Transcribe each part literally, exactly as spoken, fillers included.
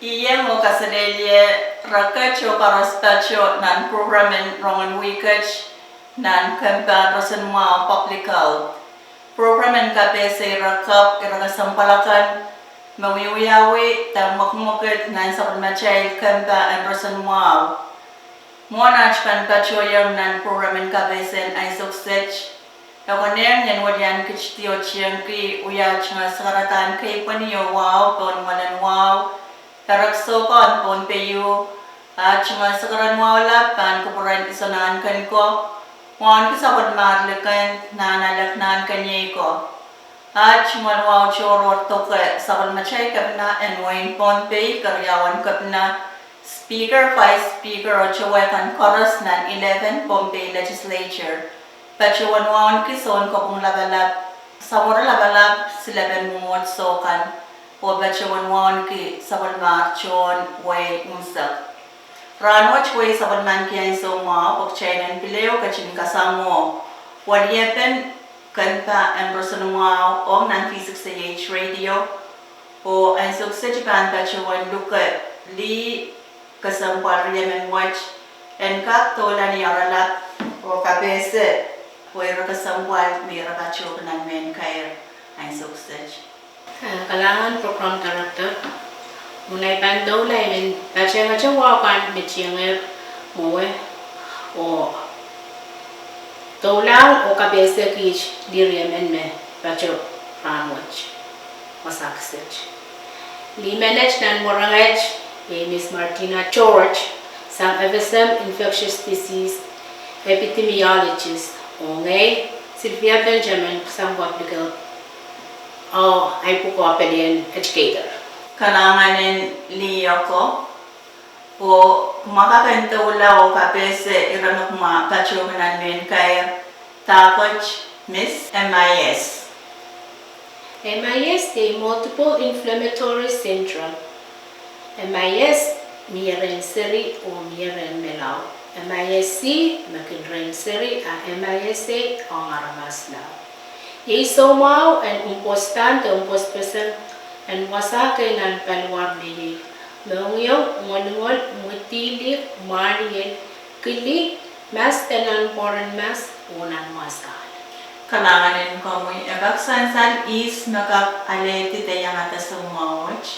Iang oh kaselehlie reket oh koaros pato nan program en rongen wihket nan kempen roson mwahu public health. Program en kapehse ire kapw, ire kesempwal akan me wiewiawi de mwekimwekid nan sapwellimatail kempen roson mwahu. Mwohn aht pahn patohiong nan program en kapehse en ansou kiset, e konehng ien wilian kitidi oh tiengki wia tungoal sakaradahn keipweni oh wahu pohn mwoalen wahu, perek sohkan pohn peiu, ah tungoal sakaradahn wahu lap pahn kupwuren Iso Nahnken ko, wauneki sapwellimahr likin nan alek nahnkeniei ko. Ah tungoal wahu tohrohr doke sapwellimatail kepina en wehin Pohnpei, keriaun kepina, speaker, vice speaker oh towe kan koaros nan eleven Pohnpei legislature. Patohwan wauneki sounkopwung lapalap, samworo lapalap, silepen mwomwohdiso kan, oh patohwan wauneki sapwellimahr tohn wehi unsek. Rahnwet wehi sapwellimanki ansou mwahu pwe kitail en pil ehu ketin kasamwo weliepen kempen roson mwahu ong nan V six A H radio, oh ansou kiset I pahn patohwan luke lih kesempwal riemen wet en kak doula ni oaralap oh kapehse, oh ire kesempwal me ire patohki nan mehn kair ansou kiset. Eh, kalahngan program director, mwein I pahn doula I men patehngete wahu kan me tiengehr mwowe, oh doulahng oh kapehse kiht lih riemen me pato rahnwet, wasa kiset. Lih menet nan mwaren wet, iei Miss Martina George, sang FSM infectious disease epidemiologist, oh ngehi Sylvia Benjamin, sang public health, oh ahi pwukoa pelien educator. Kalahngan en lih oko, oh kumwa kak en doula oh kapehse ire me kumwa patohki nan mehn kair, dahkot Miss MIS. MIS iei multiple inflammatory syndrome. MIS mie rehn seri oh mie rehn melahu. MISC me kin rehn seri, a MISA ong aramas laud. Iei soumwahu en umpwosdahn de umpwospeseng en wasa kei nan paliwar me iei mohngiong, ngolungol, mwidihlik, mwahliel, kili, mas de nan pwoaren mas, oh nan wasahn. Kalahngan en komwi. E kak sansal ihs me kak alehdi de iangada soumwahu wet?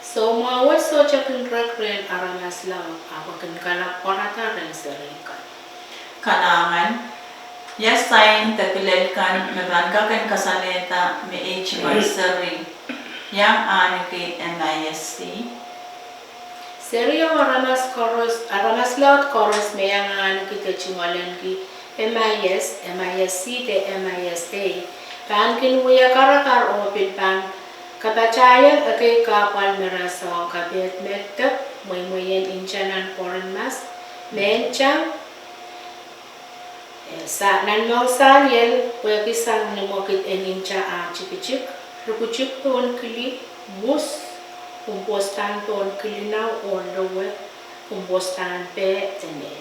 Soumwahu wet sohte kin rek rehn aramas laud, ahpw e kin kalap pwarada rehn seri kan. Kalahngan. Ia sain de kilel kan me pahn kak en kasalehda me ei tungoal seri iang ahneki MISC? Seri ong aramas koaros, aramas laud koaros me iang ahneki de tungoal ahneki MIS, MISC de MISA pahn kin wia karakar oh pil pahn kapatahieng ekei kahpwal me rasehng kapehd medek, mweimweien nta nan pwoaren mas, mehntang, eh, sa-, nan moangsahl iel, pwehki sang ni mwekid en nta ah tikitik, rukutikitik pohn kili, mwus, umpwosdahn pohn kilinau oh lowe, umpwosdahn peh de nehl.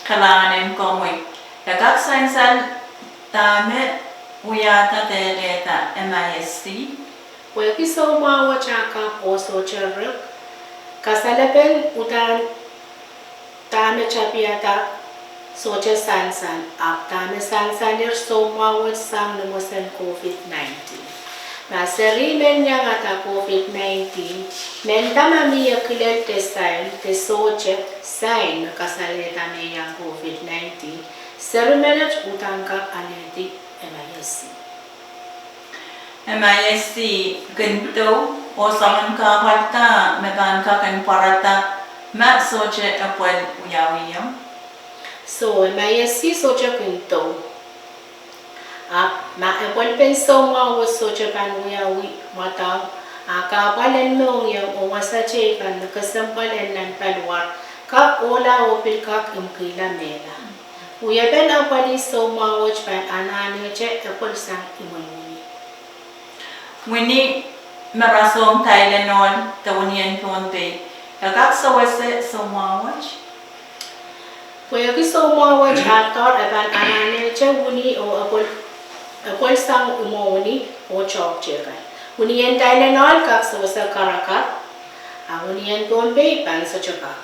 Kalahngan en komwi. E kak sansal dahme wiahda de lehda MISC? Pwehki soumwahu wet ah kapw oh sohte rek, kasalepen uhdahn dahme tapihada sohte sansal, ahpw dahme sansalir soumwahu wet sang ni mwomwen COVID nineteen. Ma seri men iangada COVID nineteen, mehnda ma mie kilel de sain de sohte sain me kasalehda me iang COVID nineteen, seri menet uhdahn kak alehdi MISC. MISC kin dou, oh soangen kahpwal da me pahn kak en pwarada ma sohte epwel wiawihong? Soh, MISC sohte kin dou. Ahpw ma epwelipen soumwahu wet sohte pahn wiawi, mwadang, a kahpwal en mohngiong oh wasa teikan me kesempwal en nan paliwar kak ohla oh pil kak imwkihla mehla. Wiepen epwelih soumwahu wet pahn anahnehte epwel sang imwen wini. Wini me rasehng Tylenol de winien Pohnpei, e kak sewese soumwahu wet? Pwehki soumwahu wet ah doar, e pahn anahnehte wini oh epwel, epwel sang imwen wini oh toahkte kan. Winien Tylenol kak sewese karakar, A wenihmwen Pohnpei pahn sohte kak.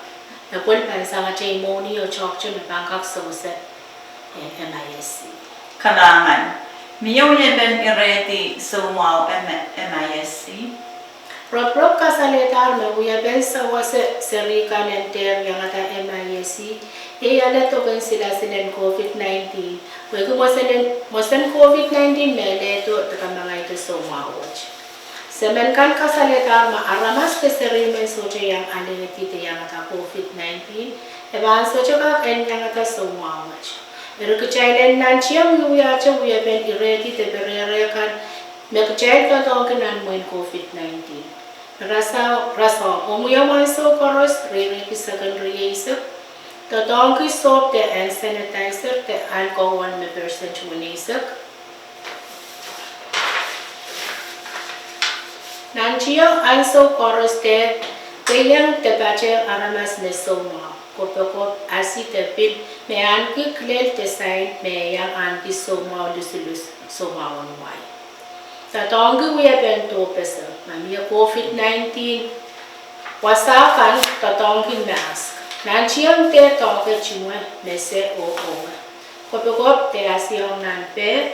E pwel pahn sangete mwohni oh toahkte me pahn kak sewese, eh, M I S C. Kalahngan. Mie wiepen irehdi soumwahu M-, M I S C? Ropirop kasalehdahr me wiepen sewese seri kan en dehr iangada M I S C, iei ale doken silasil en COVID nineteen, pwehki mwesen, mwesen COVID nineteen me lehdo de kamangaido soumwahu wet. Semen kan kasalehdahr ma aramas de seri men sohte iang alehdi de iangada COVID nineteen, e pahn sohte kak en iangada soumwahu wet. Eri kitail en nantihong wiwiahte wiepen irehdi de perere kan me kitail doadoahngki nan mwehin COVID nineteen. Rasehng, rasehng omwiomw ansou koaros, riereiki seken rieisek, doadoahngki soap de hand sanitizer de alcohol me percent weneisek. Nantihong ansou koaros de, de iang de patehng aramas me soumwahu, kopokop, asi de pil me ahneki kilel de sain me iang ahneki soumwahu lusulus, soumwahu en wai. Doadoahngki wiepen dohpeseng, ma mie COVID nineteen, wasa kan doadoahngki mask. Nantihong de doahke, tungoal, mese oh owe. Kopokop de asiong nan peh,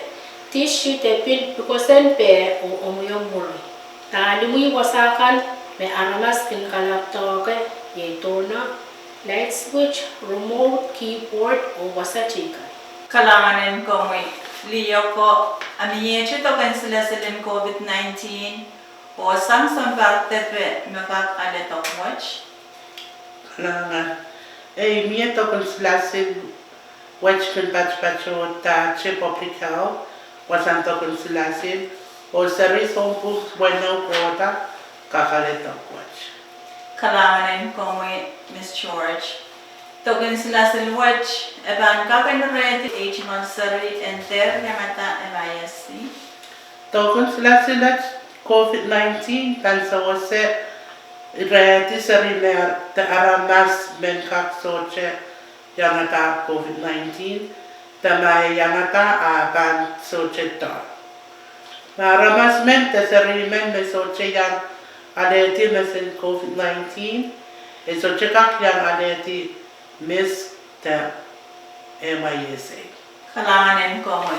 tissue de pil pikosen peh oh omwiomw mwuri. Dalimwi wasa kan me aramas kin kalap doahke, iei donor, light switch, remote, keyboard, oh wasa teikan. Kalahngan en komwi. Liho ko, a miehte doken silasil en COVID nineteen, oh sang sounpar depe me kak ale dok wet? Kalahngan. Ei, mie doken silasil wet kin patpatohdahte Public Health, wasahn doken silasil, oh seri sounpwong weneu kohda kak ale dok wet. Kalahngan en komwi, Miss George. Doken silasil wet, e pahn kak en irehdi ei tungoal seri en dehr iangada M I S C? Doken silasil wet COVID nineteen pahn sewese irehdi seri me ar-, de aramas men kak sohte iangada COVID nineteen, de ma e iangada a pahn sohte doar. Ma aramas men de seri men me sohte iang alehdi mesen COVID nineteen, e sohte kak iang alehdi MIS de M I S C. Kalahngan en komwi.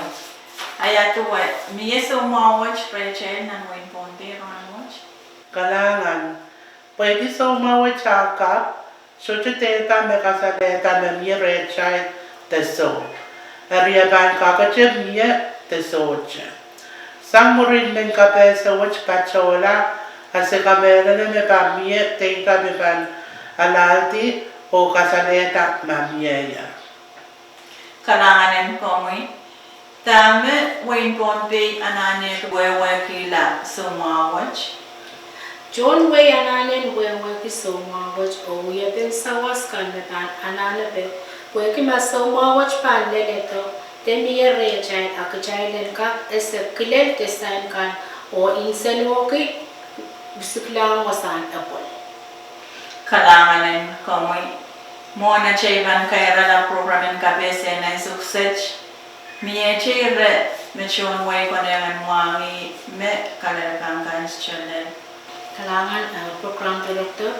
A ia duwe, mie soumwahu wet rehtail nan wehin Pohnpei rahnwet? Kalahngan. Pwehki soumwahu wet a kap, sohte dehpa me kasalehda me mie rehtail de soh. Eri e pahn kakete mie de sohte. Sang mwurin mehn kapehse wet patohla, a se kamehlele me pahn mie dehpa me pahn alahldi oh kasalehda ma mieier. Kalahngan en komwi. Dahme wehin Pohnpei anahne wehwehkihla soumwahu wet? Tohn wehi anahnen wehwehki soumwahu wet oh wiepen sawas kan me pahn anahnepe, pwehki ma soumwahu wet pahn leledo, de mie rehtail a kitail en kak ese kilel de sain kan oh nsenohki siklahng wasahn epwel. Kalahngan en komwi. Mwohn atail pahn kairala prokram en kapehse nan ansou kiset, miehte ire me tohn wehi konehng en mwahngih me kalelapak kan solahr. Kalahngan, eh, prokram director.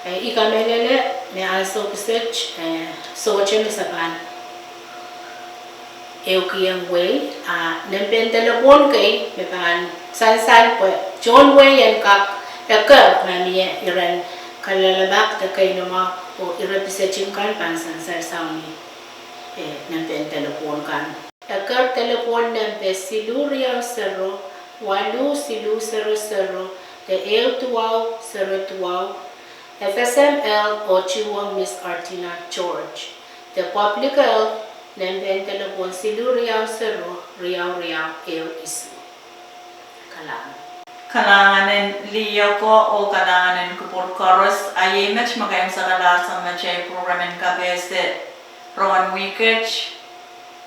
Eh, I kamehlele me ansou kiset, eh, sohte me se pahn ehukiong wehi, a nempen delepwohn kei me pahn sansal pwe tohn wehi en kak eker ma mie iren kalelapak de keinemwahu oh ire pisetin kan pahn sansal sang ni, eh, nempen delepwohn kan. Eker delepwohn nempe siluh riau sero, waluh siluh sero sero, de ehu duwau sero duwau, F S M L oh tuhwong Miss Artina George, de Public Health, nempen delepwohn siluh riau sero, riau riau ehu isuh. Kalahngan. Kalahngan en liho ko oh kalahngan en kupwur koaros, a iei met me kaimwisekala sang atail prokram en kapehse rohng wihket,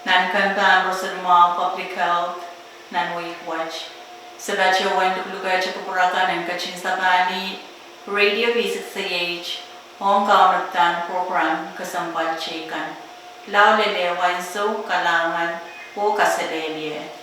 nan kempahn roson mwahu Public Health, nan wihk wet. Se patohwan luklukehte kupwur akan en ketin sapahlih Radio V six A H, ong kaunopdahn prokram kesempwal teikan. Lao lel ansou, kalahngan, oh kaselehlie.